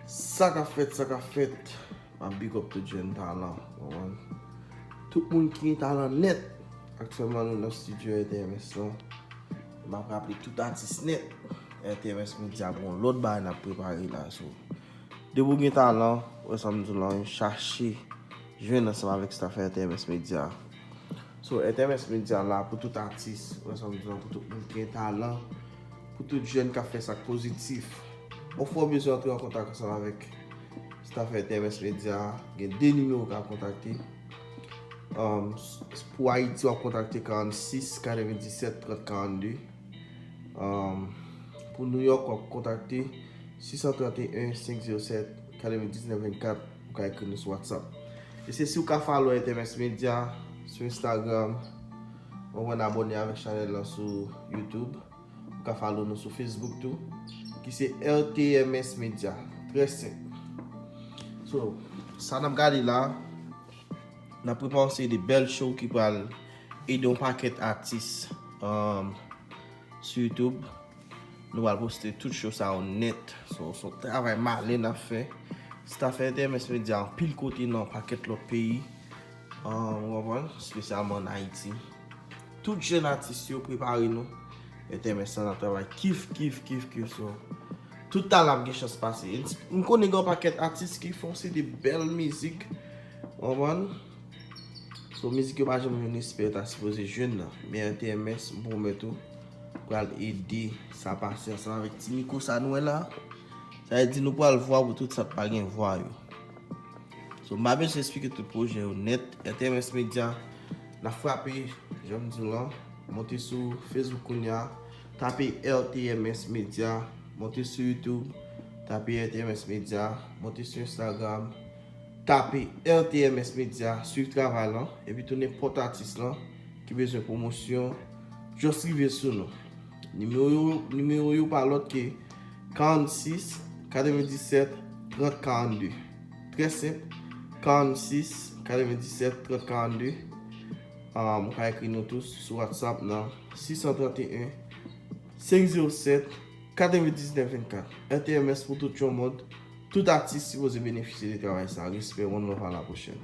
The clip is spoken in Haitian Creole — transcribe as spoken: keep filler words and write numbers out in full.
Sa k ap fèt, sa k ap fèt. M ap big up tout jèn talan, konprann? Tout moun ki gen talan nèt. Aktyèlman, nou nan studio R T M S lan. M ap raple tout atis nèt. R T M S Media, gon lòt bagay n ap prepare la. So, depi w gen talan, wè sa m di w la, chache jwenn ansanm avèk staff R T M S Media. So, R T M S Media la pou tout atis, wè sa m di w la, pou tout moun ki gen talan, pou tout jèn k ap fè sa k pozitif. Ou fè w bezwen antre an kontak ansanm avèk staff R T M S Media, gen de nimewo w ka kontakte. Um, s- pou Ayiti, w ap kontakte karannsis katrevendisèt trant karannde. Um, pou New York, w ap kontakte sis san trant e en senk zewo sèt katrevendiznèf vennkat. Ou ka ekri nou sou WhatsApp. E se si w ka follow R T M S Media sou Instagram, ou konn abòne avèk chanèl lan sou YouTube. Ou ka follow nou sou Facebook tou, ki se R T M S Media. Trè senp. So, sa n ap gade la, n ap prepare yon seri de bèl show ki pral ede yon pakèt atis um, sou YouTube. Nou pral poste tout show sa yo nèt. So, se yon travay malen n ap fè. Staff R T M S Media anpil kote nan pakèt lòt peyi. Um, ou konprann? Espesyalman an Ayiti. Tout jèn atis yo, prepare nou. R T M S lan ap travay kif, kif, kif, kif. So, tout talan ap gen chans pase. M konnen gen yon pakèt atis ki fè yon seri de bèl mizik. Ou konprann? So, mizik yo pa janm jwenn respè yo ta sipoze jwenn nan. Men R T M S, m pwomèt ou, pral ede sa pase ansanm avèk ti mikwo sa nou wè la. Sa vle di nou pral vwa pou tout sa k pa gen vwa yo. So, m pa bezwen eksplike tout pwojè yo nèt. R T M S Media, n ap frape, jan m di w lan, monte sou Facebook kounye a, tape R T M S Media, monte sou YouTube, tape R T M S Media, monte sou Instagram, tape R T M S Media, swiv travay lan, epi tou nenpòt atis lan ki bezwen pwomosyon, just rive sou nou. Nimewo yo, nimewo yo pa lòt ke karannsis katrevendisèt trant karannde. Trè senp, karannsis katrevendisèt trant karannde. Um, ou ka ekri nou tou sou WhatsApp nan sis san trant e en senk zewo sèt katrevendiznèf vennkat. R T M S pou tout yon mond. Tout atis sipoze benefisye de travay sa. Respè, one love, a la pwochèn.